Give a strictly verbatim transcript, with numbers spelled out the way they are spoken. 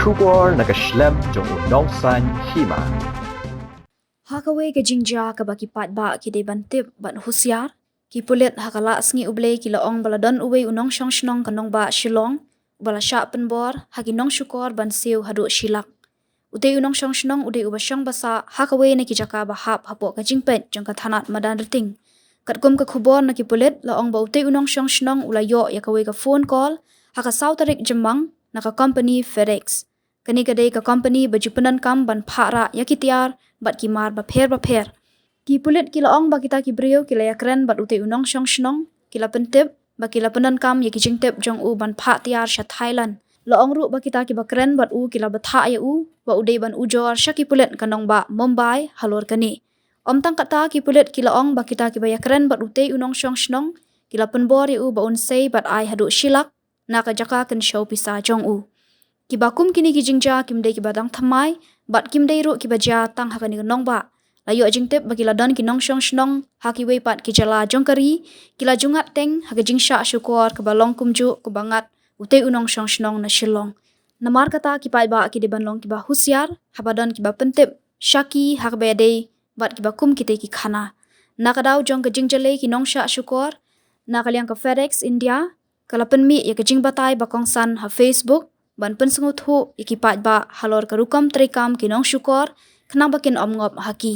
Khubor na ka shlem jong u nongsan hima. Ha kawei ka jingjia kaba ki paidbah ki dei ban tip bad husiar, ki pulit ha ka la sngi U Blei ki la ong ba la don uwei u nongshong shnong ka nongbah Shillong uba la shah pynbor ha ki nongshukor ban siew haduh shi lak. Utei u nongshong shnong u dei uba shong basa ha kawei na ki jaka ba hap hapoh ka jingpeit jong ka thanat Madanrting. Katkum ka khubor na ki pulit la ong ba utei u nongshong shnong u la ïoh ïa kawei ka phone call ha ka saw tarik Jymmang na ka company FedEx. Kane ka dei ka company ba ju pyndonkam ban phah rah ïa ki tiar bad ki mar bapher bapher. Ki pulit ki la ong ba kita ki briew ki la ïakren bad utei u nongshong shnong, ki la pyntip ba ki la pyndonkam ïa ki jingtip jong u ban phah tiar sha Thailand. La ong ruh ba kita kiba kren bad u ki la bthah ïa u ba u dei ban ujor sha ki pulit ka nongbah Mumbai halor kane. Ym tang katta, ki pulit ki la ong ba kita kiba ïakren bad utei u nongshong shnong ki la pynbor ïa u ba un sei bad ai haduh shi lak na ka jaka kynshew pisa jong u. Kiba kum kine ki jingjia kim dei kiba dang thymmai bad kim dei ruh kiba jia tang ha kane ka nongbah. La ïoh jingtip ba ki la don ki nongshong shnong ha kiwei pat ki jylla jong ka ri ki la ju ngat teng ha ka jingshah shukor kaba long kumjuh kaba ngat utei u nongshong shnong na Shillong. Namar kata ki paidbah ki dei ban long kiba husiar haba don kiba pyntip sha ki ha kaba ïadei bad kiba kum kitei ki khana. Na ka daw jong ka jingjia lei ki nongshah shukor, na ka liang ka FedEx India ka la pynmih ïa ka jingbatai ba kongsan ha Facebook ban pynsngewthuh ïa ki paidbah halor ka rukom treikam ki nongshukor khnang ba kin ym ngop ha ki.